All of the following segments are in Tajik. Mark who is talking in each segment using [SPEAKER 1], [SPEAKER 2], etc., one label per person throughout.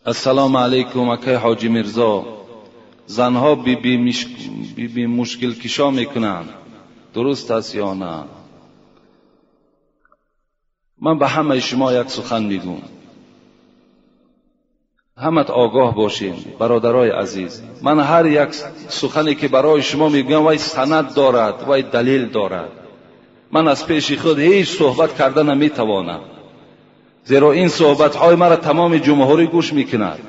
[SPEAKER 1] Ассалому алайкум, акай Ҳоҷи Мирзо. Занҳо биби мушкилкишо мекунанд, дуруст аст ё на? Ман ба ҳамаи шумо як сухан мегӯм, ҳамат огоҳ бошед, бародарои азиз. Ман ҳар як сухане ки барои шумо мегӯям, вай санад дорад, вай далел дорад. Ман аз пеши худ ҳеҷ суҳбат карда наметавонам, зеро ин суҳбатҳои маро тамоми ҷумҳурӣ гӯш мекунад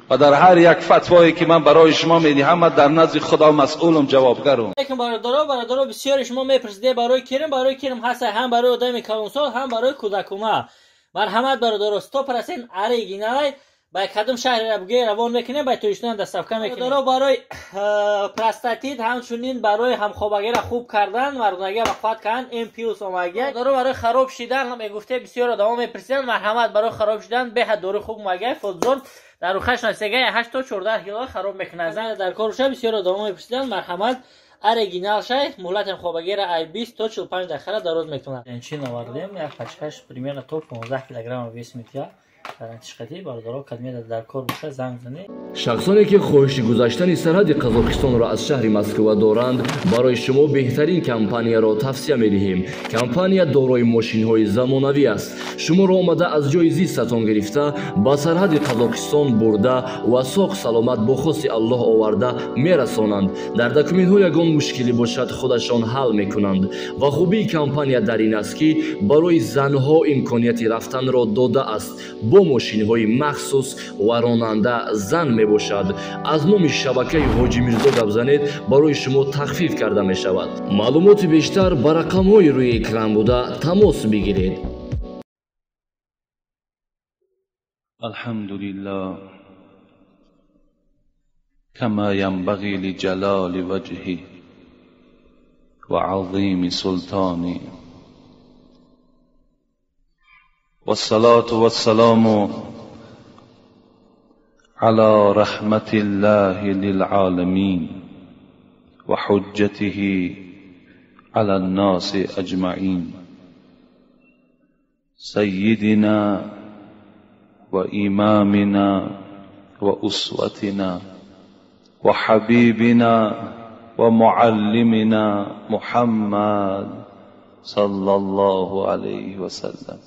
[SPEAKER 1] ва дар ҳар як фатвое ки ман барои шумо медиҳам, ман дар назди Худо масъулам, ҷавобгарам.
[SPEAKER 2] Алейкум, бародаро, бисёри шумо мепурсиде барои кирм. Барои кирм ҳаста ҳам барои одами калонсол, ҳам барои кӯдакуна. Марҳамат, бародаро, 100% оригиналай. Ба кадом шаҳреро бугӯе, равон мекунем, ба Тоҷикистон доставка мекунем. Бародаро, барои простатит, ҳамчунин барои ҳамхобагиро хуб кардан, мардонагиро бақувват кардан, М плюс омагия. Бародаро, барои хароб шидан мегуфте, бисёр одамо мепурсиданд. Марҳамат, барои хароб шидан беҳад дори хуб омагия. Фотзон дар рухаш насегай 8 то 14 кило хароб мекунад. Зан дар кор боша, бисёр одамо мепурсиданд. Марҳамат, оригинал шай, муҳлати ҳамхобагиро ай 20 то 45 дақиқара дароз мекунад. Чин овардем, як пачкаш примерно то 15 килограмм вес метиҳад. Тишқати, бародаро, кадмеда дар кор боша, занг занед.
[SPEAKER 3] Шахсоне ки хоҳиши гузаштани сарҳади Қазоқистонро аз шаҳри Москва доранд, барои шумо беҳтарин компанияро тавсия медиҳем. Компания дорои мошинҳои замонавӣ аст. Шуморо омада аз ҷои зистатон гирифта, ба сарҳади Қазоқистон бурда ва соғ саломат бо хости Аллоҳ оварда мерасонанд. Дар документҳо ягон мушкилӣ бошад, худашон ҳал мекунанд. Ва хубии компания дар ин аст, ки барои занҳо имконияти рафтанро додааст бо мошинҳои махсус ва ронанда зан мебошад. Аз номи шабакаи Ҳоҷи Мирзо гап занед, барои шумо тахфиф карда мешавад. Маълумоти бештар ба рақамҳои рӯи экран буда тамос бигиред.
[SPEAKER 1] الحمد لله كما ينبغي لجلال وجهه وعظيم سلطانه، والصلاة والسلام على رحمة الله للعالمين وحجته على الناس أجمعين، سيدنا وإمامنا وأسوتنا وحبيبنا ومعلمنا محمد صلى الله عليه وسلم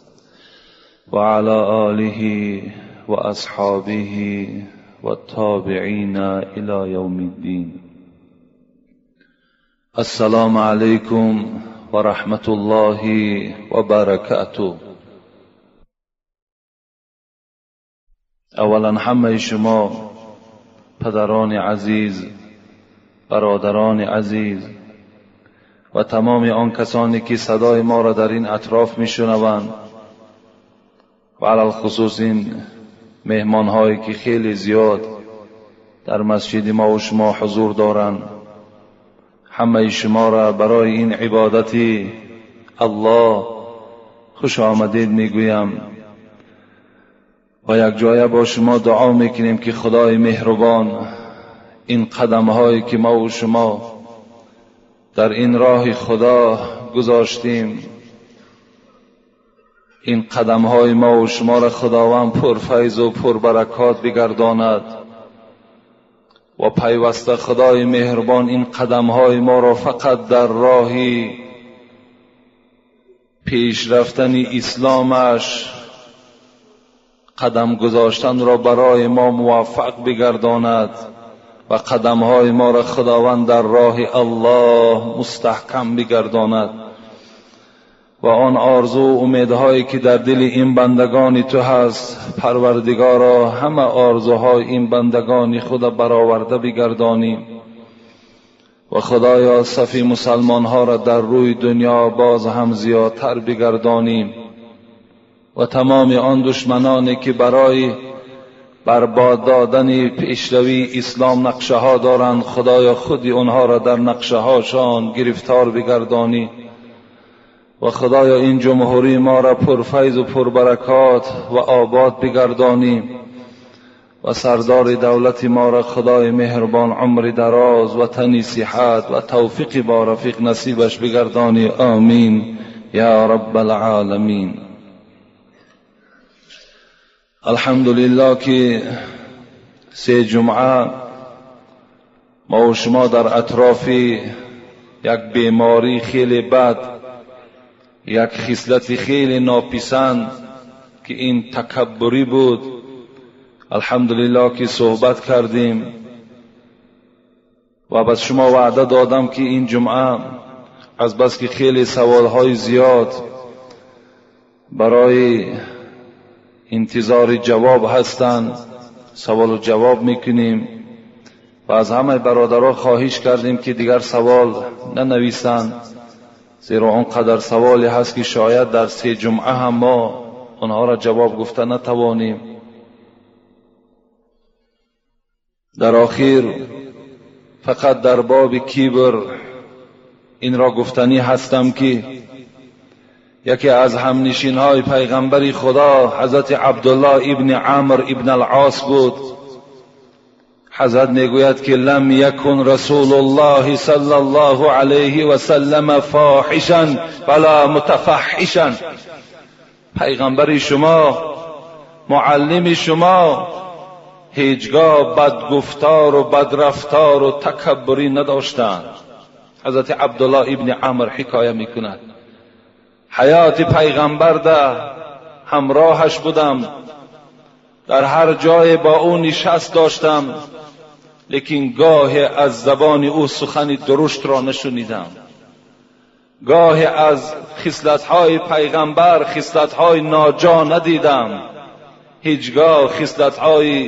[SPEAKER 1] وعلى آله وأصحابه والتابعين إلى يوم الدين. السلام عليكم ورحمة الله وبركاته. اولا همه شما پدران عزیز، برادران عزیز و تمام آن کسانی که صدای ما را در این اطراف میشنوند و علی الخصوص این مهمان هایی که خیلی زیاد در مسجد ما و شما حضور دارند، همه شما را برای این عبادت الله خوش آمدید میگویم و یک جایه با شما دعا میکنیم که خدای مهربان این قدم هایی که ما و شما در این راه خدا گذاشتیم، این قدم های ما و شما را خداوند پرفیض و پربرکات بگرداند و پیوسته خدای مهربان این قدم های ما را فقط در راه پیش رفتن اسلامش قدم گذاشتن را برای ما موفق بگرداند و قدم های ما را خداوند در راه الله مستحکم بگرداند و آن آرزو و امیدهایی که در دل این بندگان تو هست، پروردگارا همه آرزوهای این بندگان خود برآورده بگردانی و خدایا صفی مسلمان ها را در روی دنیا باز هم زیادتر بگردانی و تمام آن دشمنانی که برای برباد دادن پیشروی اسلام نقشه ها دارند، خدایا خودی آنها را در نقشه هاشان گرفتار بگردانی و خدایا این جمهوری ما را پرفیض و پربرکات و آباد بگردانی و سردار دولت ما را خدای مهربان عمر دراز و تنی صحت و توفیق با رفیق نصیبش بگردانی. آمین یا رب العالمین. Алҳамдулиллоҳ, ки се ҷумъа мо ва шумо дар атрофи як беморӣ хеле бад, як хислати хеле нописанд, ки ин такаббурӣ буд, алҳамдулиллоҳ, ки суҳбат кардем ва ба шумо ваъда додам, ки ин ҷумъа аз бас ки хеле саволҳои зиёд барои интизори ҷавоб ҳастанд, саволу ҷавоб мекунем ва аз ҳамаи бародарон хоҳиш кардем, ки дигар савол нанависанд, зеро он қадар саволе ҳаст, ки шояд дар се ҷумъа ҳам мо онҳоро ҷавоб гуфта натавонем. Дар охир фақат дар боби кибр инро гуфтанӣ ҳастам, ки яке аз ҳамнишинҳои пайғамбари Худо ҳазрати Абдуллоҳ ибни Амр ибн ал-Ос буд. Ҳазрат мегӯяд, ки лам якун Расулуллоҳи саллаллоҳу алайҳи васаллам фоҳишан вала мутафаҳҳишан. Пайғамбари шумо, муаллими шумо ҳеҷгоҳ бадгуфтору бадрафтору такаббурӣ надоштанд. Ҳазрати Абдуллоҳ ибни Амр ҳикоя мекунад: ҳаёти пайғамбар да ҳамроҳаш будам, дар ҳар ҷое бо ӯ нишаст доштам, лекин гоҳе аз забони ӯ сухани дуруштро нашунидам, гоҳе аз хислатҳои пайғамбар хислатҳои ноҷо надидам. Ҳеҷгоҳ хислатҳое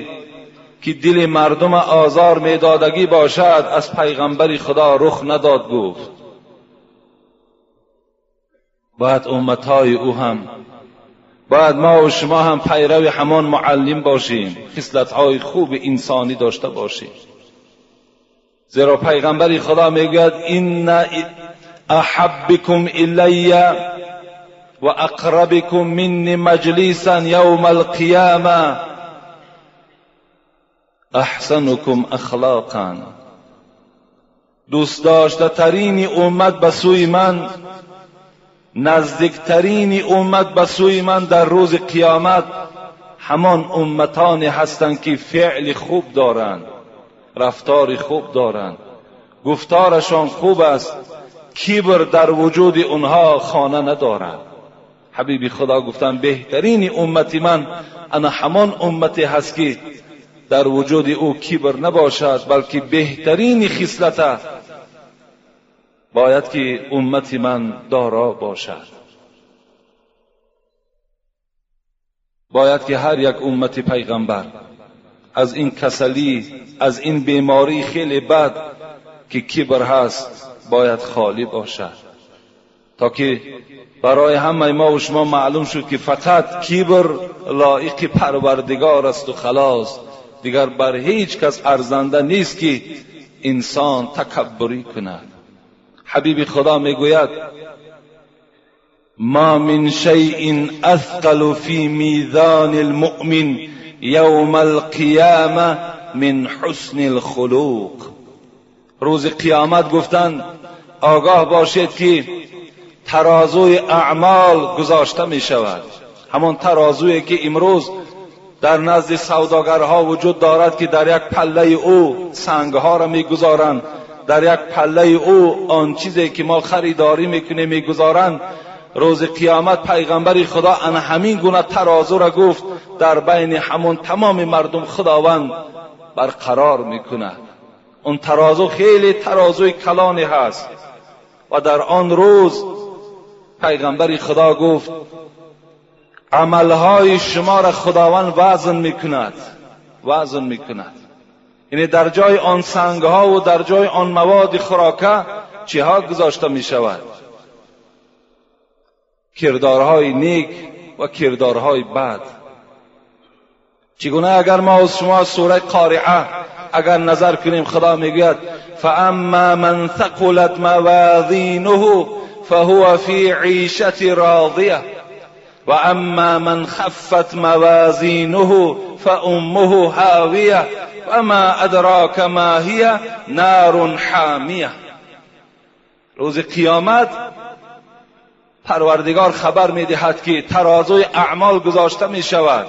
[SPEAKER 1] ки дили мардум озор медодагӣ бошад аз пайғамбари Худо рух надод. Гуфт бояд умматҳои ӯ ҳам, бояд мо ва шумо ҳам пайрави ҳамон муаллим бошем, хислатҳои хуби инсонӣ дошта бошем. Зеро пайғамбари Худо мегӯяд: инна аҳаббикум илайя ва ақрабикум минни маҷлисан явма алқияма аҳсанукум ахлоқан. Дӯстдоштатарини уммат ба сӯи ман, наздиктарини уммат ба сӯи ман дар рӯзи қиёмат ҳамон умматоне ҳастанд, ки феъли хуб доранд, рафтори хуб доранд, гуфторашон хуб аст, кибр дар вуҷуди онҳо хона надорад. Ҳабиби Худо гуфтанд: беҳтарини уммати ман ана ҳамон уммате ҳаст, ки дар вуҷуди ӯ кибр набошад, балки беҳтарини хислата бояд ки уммати ман доро бошад. Бояд ки ҳар як уммати пайғамбар аз ин касалӣ, аз ин бемории хеле бад, ки кибр ҳаст, бояд холӣ бошад, то ки барои ҳамаи мо ва шумо маълум шуд, ки фақат кибр лоиқи Парвардигор аст ва халос, дигар бар ҳеҷ кас арзанда нест, ки инсон такаббурӣ кунад. Ҳабиби Худо мегӯяд: ма мин шайъин асқалу фи мизони лмуъмин явма алқияма мин ҳусни лхулуқ. Рӯзи қиёмат гуфтанд: огоҳ бошед, ки тарозуи аъмол гузошта мешавад, ҳамон тарозуе ки имрӯз дар назди савдогарҳо вуҷуд дорад, ки дар як паллаи ӯ сангҳоро мегузоранд, дар як паллаи ӯ он чизе ки мо харидорӣ мекунем мегузоранд. Рӯзи қиёмат пайғамбари Худо ана ҳамин гуна тарозуро гуфт дар байни ҳамон тамоми мардум Худованд барқарор мекунад. Он тарозу хеле тарозуи калоне ҳаст ва дар он рӯз пайғамбари Худо гуфт: амалҳои шуморо Худованд вазн мекунад, вазн мекунад. Яъне дар ҷои он сангҳо ва дар ҷои он маводи хӯрока чиҳо гузошта мешавад? Кирдорҳои нек ва кирдорҳои бад. Чӣ гуна агар мо аз шумо сураи Қориа агар назар кунем, Худо мегӯяд: фаамма ман сақулат мавазинуҳу фаҳува фи ишати розия ва амма ман хаффат мавазинуҳу фауммуҳу ҳовия ва ма адрока ма ҳия нарун ҳомия. Рӯзи қиёмат Парвардигор хабар медиҳад, ки тарозуи аъмол гузошта мешавад.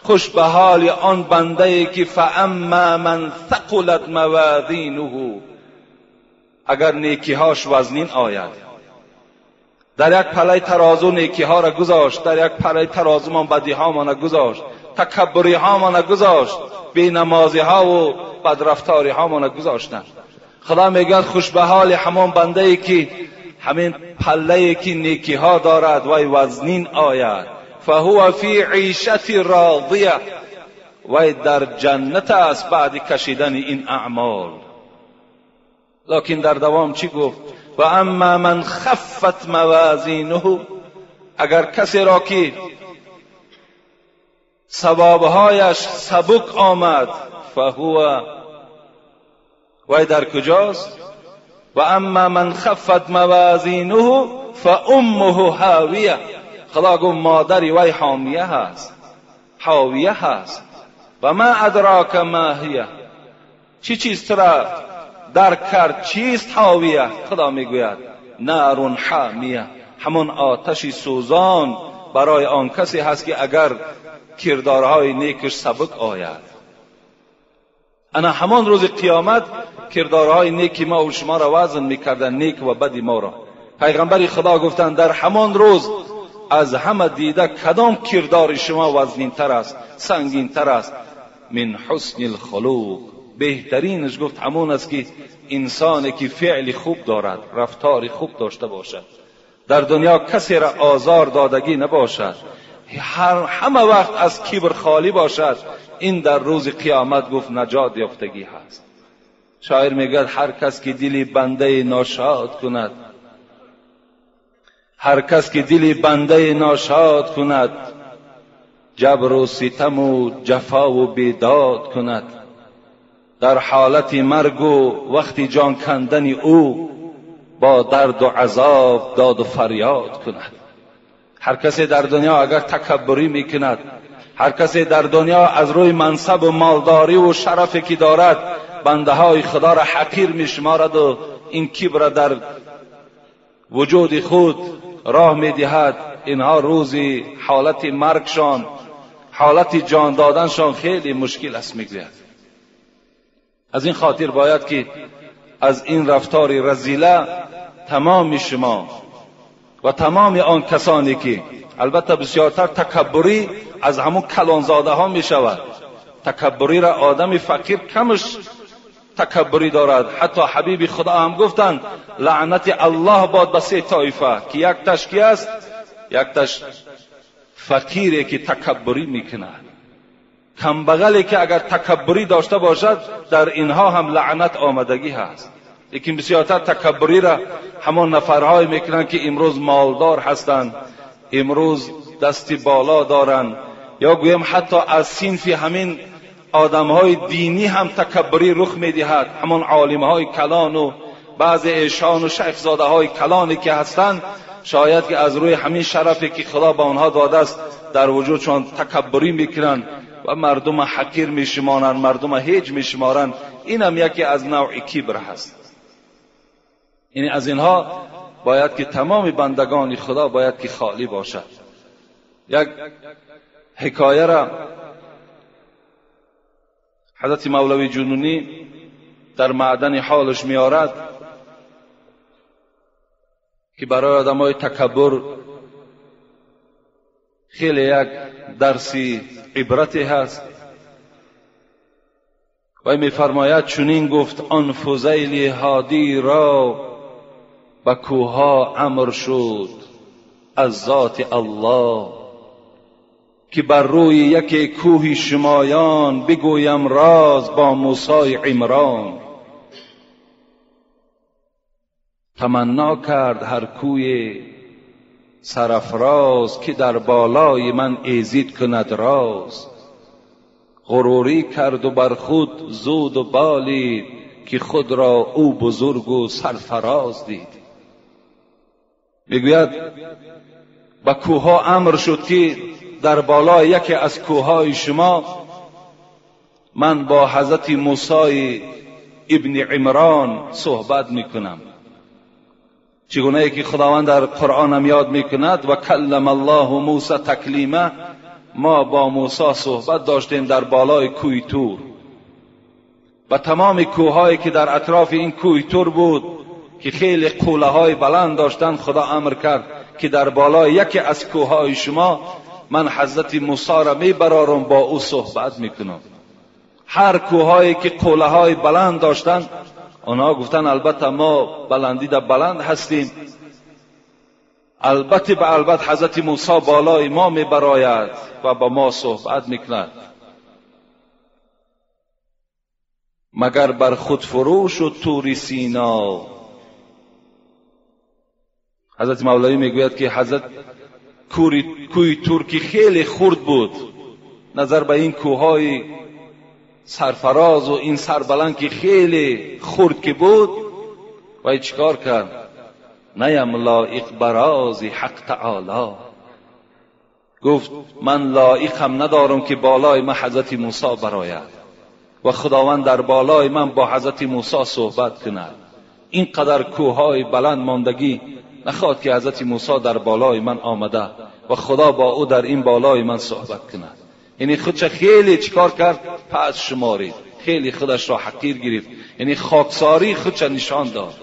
[SPEAKER 1] خوش به حال آن بنده ای که فاما من ثقلت موازینه، اگر نیکیهاش وزنین آید. در یک پله ترازو نیکیها را گذاشت، در یک پله ترازو مان بدیها مان گذاشت، تکبری ها مان گذاشت، بینمازی ها و بدرفتاری ها مان گذاشتند. خدا میگوید خوش به حال همان بنده ای که همین پله ای که نیکی ها دارد وی وزنین آید. فهو فی عیشة راضیه، وی در جنت است بعد کشیدن این اعمال. لکن در دوام چی گفت؟ و اما من خفت موازینه، اگر کسی را که ثوابهایش سبک آمد، فهو، وی در کجاست؟ و اما من خفت موازینه فامه هاویه. خدا گفت مادری وی حامیه هست، حاویه هست. و ما ادراک ما هیه، چی چیز ترا درک کرد چیست حاویه؟ خدا میگوید نار حامیه، همان آتش سوزان برای آن کسی هست که اگر کردارهای نیکش سبک آید. انا همان روز قیامت کردارهای نیک ما و شما را وزن میکردن، نیک و بد ما را. پیغمبر خدا گفتند در همان روز از همه دیده کدام کردار شما وزنین تر است، سنگین تر است؟ من حسن الخلق، بهترینش گفت همون است که انسانی که فعل خوب دارد، رفتار خوب داشته باشد، در دنیا کسی را آزار دادگی نباشد، همه وقت از کبر خالی باشد، این در روز قیامت گفت نجات یافتگی هست. شاعر میگوید هر کس که دل بنده ناشاد کند، هر کس که دل بنده ناشاد کند، جبر و ستم و جفا و بیداد کند، در حالت مرگ و وقتی جان کندن او، با درد و عذاب داد و فریاد کند. هر کسی در دنیا اگر تکبری میکند، هر کسی در دنیا از روی منصب و مالداری و شرفی که دارد بنده های خدا را حقیر میشمارد و این کبر را در وجود خود راه میدهد، اینها روزی حالت مرگشان، حالت جان دادنشان خیلی مشکل است میگوید. از این خاطر باید که از این رفتار رذیله تمام شما و تمام آن کسانی که البته بسیارتر تکبری از همون کلانزاده ها می شود. تکبری را آدم فقیر کمش تکبری دارد. حتی حبیب خدا هم گفتند لعنت الله باد به سه طایفه که یک تش کی است؟ یک تش فقیری که تکبری میکند، کمبغلی که اگر تکبری داشته باشد در اینها هم لعنت آمدگی هست. لیکن بسیارتر تکبری را همان نفرهایی میکنند که امروز مالدار هستند، امروز دستی بالا دارند، یا گویم حتی از صنف همین آدمهای دینی هم تکبری رخ میدهد. همان عالمهای کلان و بعض ایشان و شیخزاده های کلانی که هستند، شاید که از روی همین شرفی که خدا به آنها داده است در وجودشان تکبری میکنند و مردم حقیر میشمارند، مردم هیچ میشمارند. این هم یکی از نوع کبر هست. یعنی از اینها باید که تمام بندگان خدا باید که خالی باشد. یک حکایه را حضرت مولوی جنونی در معدن حالش میارد که برای آدمای تکبر خیلی یک درسی عبرتی هست. و میفرماید چنین گفت آن فضیل هادی را به کوها امر شد از ذات الله، که بر روی یک کوه شمایان بگویم راز با موسی عمران. تمنا کرد هر کوی سرافراز که در بالای من ایزید کند راز. غروری کرد و بر خود زود و بالید که خود را او بزرگ و سرفراز دید. میگوید به کوها امر شد که در بالای یکی از کوههای شما من با حضرت موسی ابن عمران صحبت میکنم. چگونه که خداوند در قرآن هم یاد میکند و کلم الله موسی تکلیما، ما با موسی صحبت داشتیم در بالای کوه تور و تمام کوههایی که در اطراف این کوه تور بود که خیلی قوله های بلند داشتند، خدا امر کرد که در بالای یکی از کوههای شما من حضرت موسی را میبرارم، با او صحبت میکنم. هر کوههایی که قوله های بلند داشتند، آنها گفتند البته ما بلندی در بلند هستیم، البته به البته حضرت موسی بالای ما میبراید و با ما صحبت میکند. مگر بر خود فرو شد طور سینا. حضرت مولوی میگوید که حضرت کوی تور که خیلی خرد بود نظر به این کوههای سرفراز و این سربلند که خیلی خرد که بود، و چیکار کرد؟ نیم لایق براز حق تعالی. گفت من لایقم ندارم که بالای من حضرت موسی براید و خداوند در بالای من با حضرت موسی صحبت کند. اینقدر کوههای بلند ماندگی نخواد که حضرت موسی در بالای من آمده و خدا با او در این بالای من صحبت کند. یعنی خودش خیلی چیکار کرد؟ پس شمارید، خیلی خودش را حقیر گرفت، یعنی خاکساری خودش نشان داد.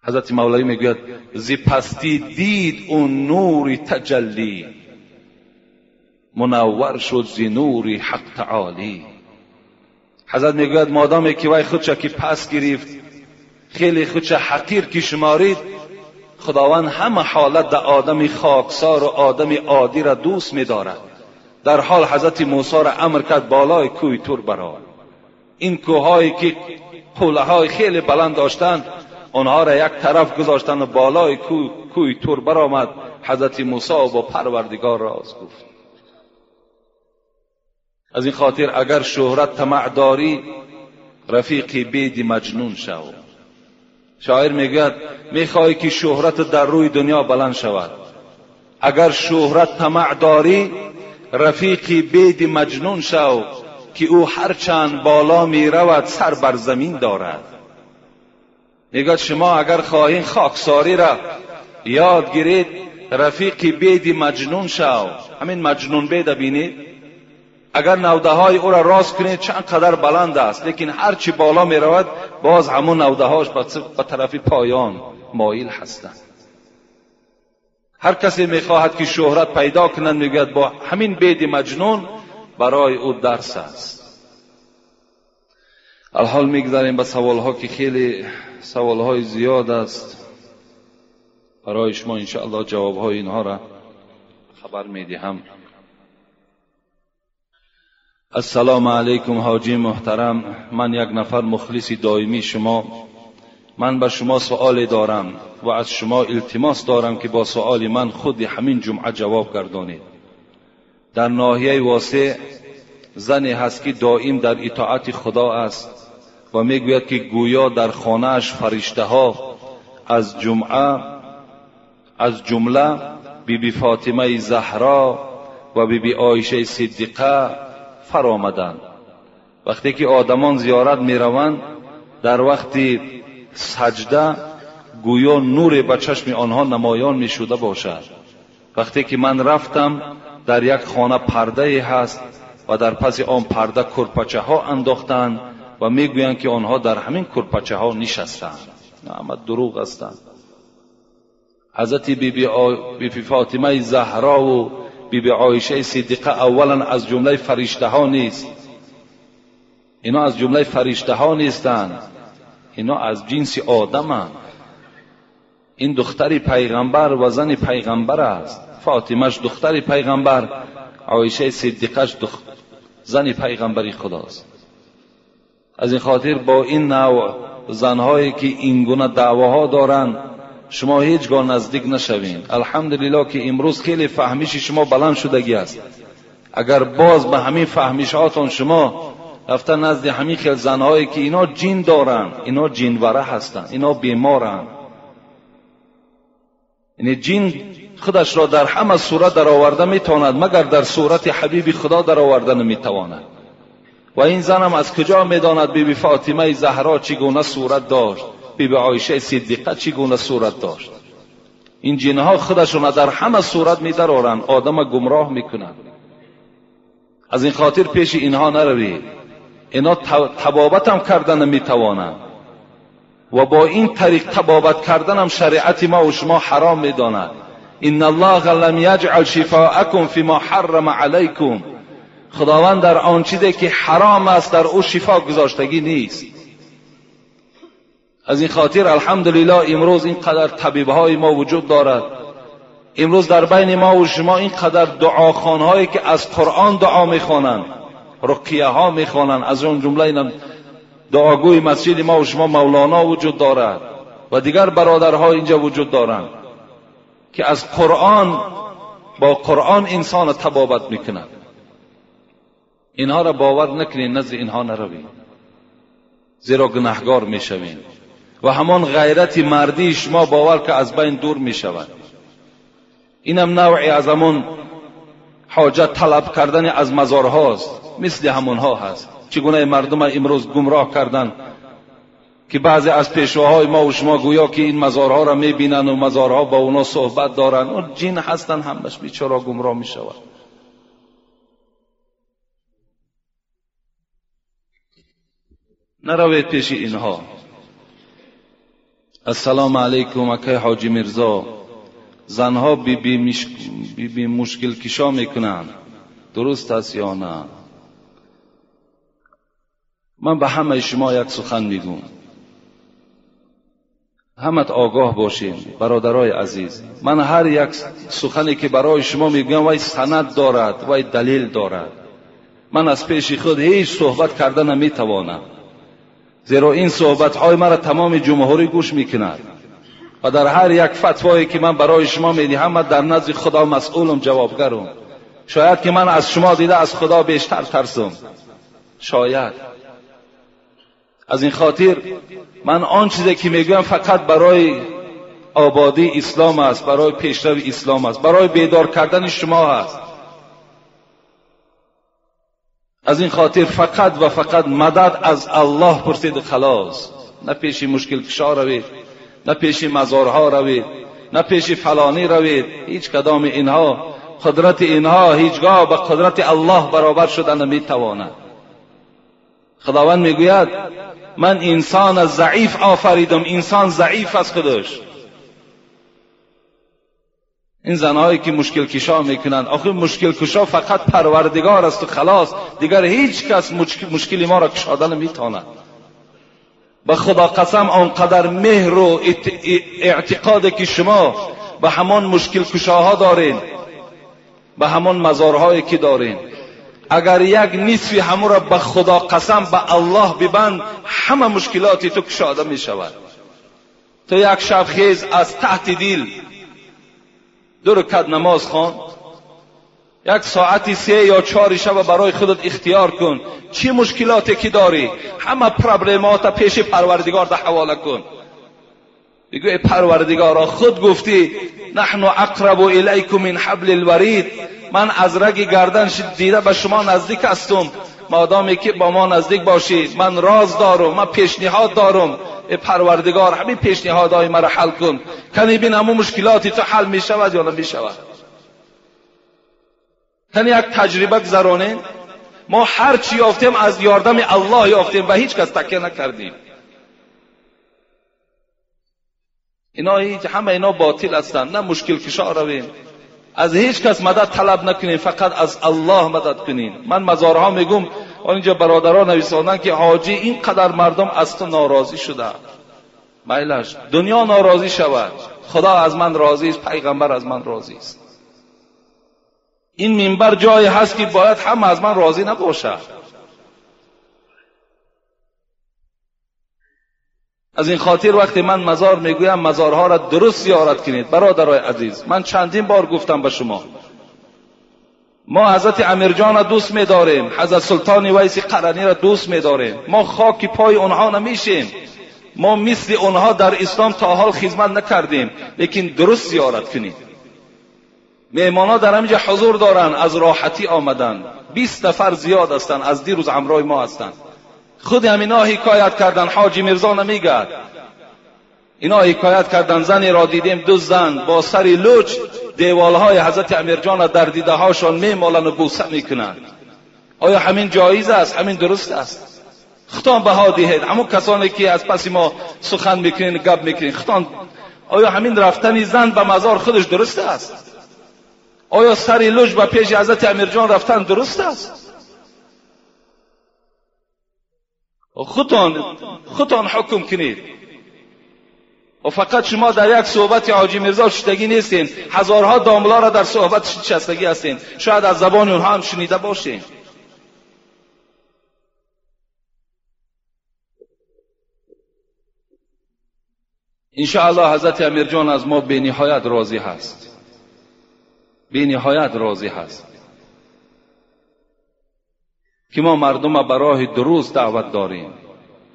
[SPEAKER 1] حضرت مولوی میگوید زی پستی دید اون نور تجلی، منور شد زی نور حق تعالی. حضرت میگوید مادامی که وی خودش که پس گرفت، خیلی خودش حقیر که شمارید، خداوند همه حالت در آدم خاکسار و آدم عادی را دوست می‌دارد. در حال حضرت موسی را امر کرد بالای کوه تور برآی. این کوههایی که قله‌های خیلی بلند داشتند، آنها را یک طرف گذاشتند و بالای کوه تور برآمد. حضرت موسی با پروردگار راز گفت. از این خاطر اگر شهرت طمع داری، رفیقی بید مجنون شو. شاعر میگوید میخوای که شهرت در روی دنیا بلند شود، اگر شهرت طمع داری رفیقی بید مجنون شو، که او هرچند بالا میرود سر بر زمین دارد. میگوید شما اگر خواهین خاکساری را یاد گیرید، رفیقی بید مجنون شو. همین مجنون بید بینید، اگر نوده های او را راست کنید چند قدر بلند است، لیکن هرچی بالا می رود باز همون نوده هاش به طرف پایان مایل هستند. هر کسی می خواهد که شهرت پیدا کند، میگوید با همین بید مجنون برای او درس است. الحال میگذاریم به سوال ها که خیلی سوال های زیاد است. برای شما انشاءالله جواب های اینها را خبر می دهم. السلام علیکم حاجی محترم، من یک نفر مخلص دائمی شما. من به شما سؤال دارم و از شما التماس دارم که با سؤال من خود همین جمعه جواب گردانید. در ناحیه واسع زنی هست که دائم در اطاعت خدا است و میگوید که گویا در خانه‌اش فرشته ها از جمله بی بی فاطمه زهرا و بی بی عایشه صدیقه فرآمدند. وقتی که آدمان زیارت میروند، در وقت سجده گویا نور به چشم آنها نمایان می شده باشد. وقتی که من رفتم، در یک خانه پرده هست و در پس آن پرده کرپچه ها انداختند و میگویند که آنها در همین کرپچه ها نشستند. نه، همه دروغ هستند. حضرت بی بی فاطمه زهرا و بی بی عایشه صدیقه اولا از جمله فرشته ها نیست. اینا از جمله فرشته ها نیستند، اینا از جنس آدمند. این دختر پیغمبر و زن پیغمبر است. فاطمهش دختر پیغمبر، عایشه صدیقش زن پیغمبری خداست. از این خاطر با این نوع زنهایی که این گونه دعواها دارند شما هیچگاه نزدیک نشوین. الحمدلله که امروز خیلی فهمیش شما بلند شدگی است. اگر باز به همین فهمیشاتون شما رفته نزد همین خیل زنهایی که اینا جین دارن، اینا جینوره هستند، اینا بیمارند، یعنی جین خودش را در همه صورت در آورده میتواند، مگر در صورت حبیب خدا در آورده نمیتواند. و این زنم از کجا میداند بی بی فاطمه زهرا چگونه صورت داشت، بی بی عایشه صدیقه چگونه صورت داشت؟ این جنها خودشون در همه صورت میدرارند، آدم گمراه میکنند. از این خاطر پیش اینها نروید. اینا طبابت هم کردن نمیتوانند و با این طریق طبابت کردن هم شریعت ما و شما حرام میداند. ان الله لم یجعل شفاءکم فیما حرم علیکم. خداوند در آن چیزی که حرام است در او شفا گذاشتگی نیست. از این خاطر الحمدلله امروز اینقدر طبیبهای ما وجود دارد. امروز در بین ما و شما اینقدر دعاخوانهایی که از قرآن دعا میخوانند، رقیه ها میخوانند، از اون جمله اینم دعاگوی مسجد ما و شما مولانا وجود دارد و دیگر برادرها اینجا وجود دارند که از قرآن، با قرآن انسان طبابت میکنند. اینها را باور نکنید، نزد اینها نروید، زیرا گناهگار میشوید و همان غیرت مردی شما باور که از بین دور میشود. اینم نوعی از همون حاجت طلب کردن از مزارهاست، مثل همونها هست. چگونه مردم امروز گمراه کردن که بعضی از پیشواهای ما و شما گویا که این مزارها را میبینن و مزارها با اونا صحبت دارن، اون جن هستن، همش بیچاره گمراه میشود. نروید پیش اینها. السلام علیکم اکای حاجی میرزا، زنها بی بی مشکل کشا میکنند، درست است یا نه؟ من به همه شما یک سخن میگم، همت آگاه باشین برادرای عزیز. من هر یک سخنی که برای شما میگم وای سند دارد، وای دلیل دارد. من از پیش خود هیچ صحبت کرده نمیتوانم، زیرا این صحبت های مرا تمام جمهوری گوش میکند و در هر یک فتوایی که من برای شما میدهم من در نزد خدا مسئولم، جوابگرم. شاید که من از شما دیده از خدا بیشتر ترسم، شاید. از این خاطر من آن چیزی که میگویم فقط برای آبادی اسلام است، برای پیشروی اسلام است، برای بیدار کردن شما است. از این خاطر فقط و فقط مدد از الله پرسید خلاص. نه پیش مشکل کشا روید، نه پیش مزارها روید، نه پیش فلانی روید. هیچ کدام اینها، قدرت اینها هیچگاه به قدرت الله برابر شدن نمیتواند. خداوند میگوید من انسان ضعیف آفریدم، انسان ضعیف از خودش. این زنهایی که مشکل کشا میکنند، آخه مشکل کشا فقط پروردگار است و خلاص، دیگر هیچ کس مشکل ما را کشاده نمیتواند. به خدا قسم آنقدر مهر و اعتقاد که شما به همان مشکل کشاها دارین، به همان مزارهایی که دارین، اگر یک نصفی همو را به خدا قسم به الله ببند، همه مشکلاتی تو کشاده می شود. تو یک شب خیز از تحت دل 2 رکعت نماز خوان، یک ساعتی 3 یا 4 شب برای خودت اختیار کن، چی مشکلاتی که داری همه پرابلمات پیش پروردگار ده حواله کن. بگو ای پروردگارا، خود گفتی نحن اقرب الیکم من حبل الورید، من از رگ گردن دیده به شما نزدیک هستم، مادامی که با ما نزدیک باشی من راز دارم، من پیشنهاد دارم، ای پروردگار همین پیشنهادهای مرا حل کن، کنی بین همون مشکلاتی تو حل می شود یا نمی شود. کنی یک تجربه گذرانیم. ما هر چی یافتیم از یاردم الله یافتیم و هیچ کس تکیه نکردیم. اینا هیچ، همه اینا باطل هستند. نه مشکل کشا رویم، از هیچ کس مدد طلب نکنیم، فقط از الله مدد کنیم. من مزارها میگم، اینجا برادران نویساندن که حاجی اینقدر مردم از تو ناراضی شده، میلش دنیا ناراضی شود، خدا از من راضی است، پیغمبر از من راضی است. این منبر جایی هست که باید همه از من راضی نباشد. از این خاطر وقتی من مزار میگویم مزارها را درست زیارت کنید. برادرای عزیز، من چندین بار گفتم به شما، ما حضرت امیرجان را دوست میداریم، حضرت سلطان ویس قرنی را دوست میداریم، ما خاک پای آنها نمیشیم، ما مثل آنها در اسلام تا حال خدمت نکردیم، لیکن درست زیارت کنید. مهمانها در همینجا حضور دارن، از راحتی آمدن، 20 نفر زیاد هستند، از دیروز همراه ما هستند. خود همینا حکایت کردن، حاجی میرزا نمیگد. اینا حکایت کردن زنی را دیدیم، دو زن با سر لوچ دیوالهای حضرت امیرجان را در دیده هاشان میمالند و بوسه میکنند. آیا همین جایز است؟ همین درست است؟ خودتان بها دهید. همون کسانی که از پس ما سخن میکنین، گپ میکنین، خودتان آیا همین رفتن زن به مزار خودش درست است؟ آیا سر لوچ به پیش حضرت امیرجان رفتن درست است؟ خودتان حکم کنید. و فقط شما در یک صحبت حاجی میرزا شدگی نیستین، هزارها داملا را در صحبت نشستگی هستین، شاید از زبان اونها هم شنیده باشین. انشاءالله حضرت امیرجان از ما به نهایت راضی هست، به نهایت راضی هست که ما مردم به راه درست دعوت داریم.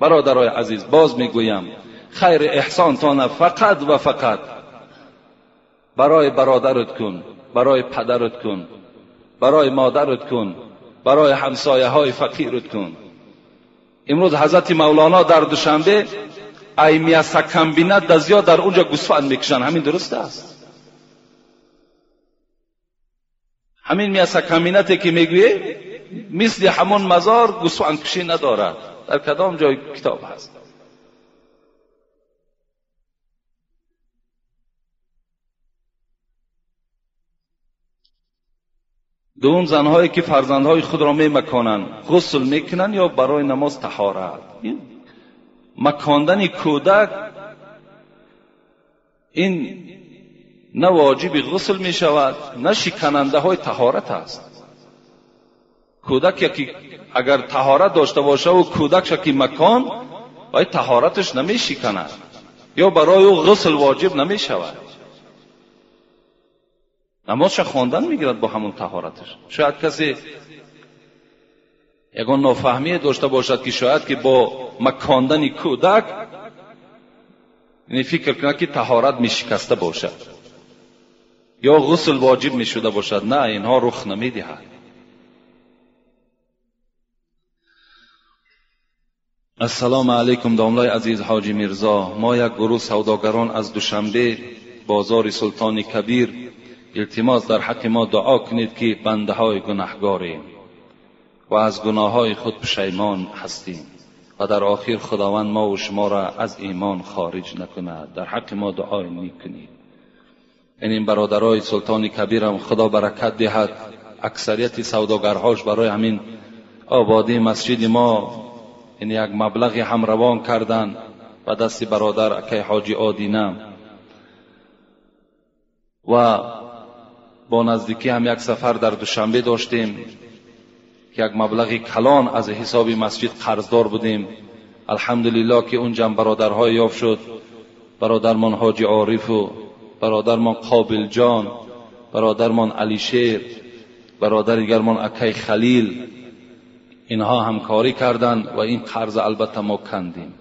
[SPEAKER 1] برادرای عزیز، باز میگویم خیر احسان تانه فقط و فقط برای برادرت کن، برای پدرت کن، برای مادرت کن، برای همسایه های فقیرت کن. امروز حضرت مولانا در دوشنبه ای میاسا کامبینات در زیاد در اونجا گوسفند میکشن. همین درست است؟ همین میاسا کامبیناتی که میگویه مثل همون مزار گوسفند کشی ندارد. در کدام جای کتاب هست؟ دوم، زنهایی که فرزندهای خود را میمکانند غسل میکنند یا برای نماز طهارت. مکاندن کودک این نه واجب غسل می شود نه شکننده های طهارت است. کودک یکی اگر طهارت داشته باشه و کودک که مکان باید طهارتش نمی شکند یا برای او غسل واجب نمی شود. نمازش خواندن میگیرد با همون طهارتش. شاید کسی یگان نافهمی داشته باشد که شاید که با مکاندن کودک یعنی فکر کنه که طهارت میشکسته باشد یا غسل واجب میشده باشد. نه، اینها رخ نمیدهد. السلام علیکم داملای عزیز حاجی میرزا. ما یک گروه سوداگران از دوشنبه بازار سلطان کبیر التماس در حق ما دعا کنید که بنده های گناهگاریم و از گناه های خود پشیمان هستیم و در آخر خداوند ما و شما را از ایمان خارج نکند. در حق ما دعای نیک کنید. این برادرای سلطان کبیرم خدا برکت دهد. اکثریت سوداگرهاش برای همین آبادی مسجد ما این یک مبلغ هم روان کردن و دست برادر اکی حاجی آدینه و با نزدیکی هم یک سفر در دوشنبه داشتیم که یک مبلغ کلان از حساب مسجد قرضدار بودیم. الحمدلله که اونجا برادرهای یافت شد، برادرمان حاجی عارف و برادرمان قابل جان، برادرمان علی شیر، برادر دیگرمان اکی خلیل، اینها همکاری کردند و این قرض البته ما کندیم.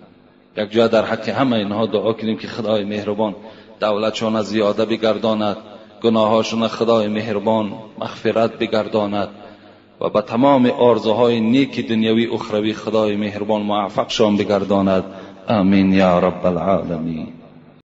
[SPEAKER 1] یک جا در حق همه اینها دعا کنیم که خدای مهربان دولتشان زیاده بگرداند، گناهاشون خدای مهربان مغفرت بگرداند و به تمام آرزوهای نیک دنیوی اخروی خدای مهربان موفقشان بگرداند. آمین یا رب العالمین.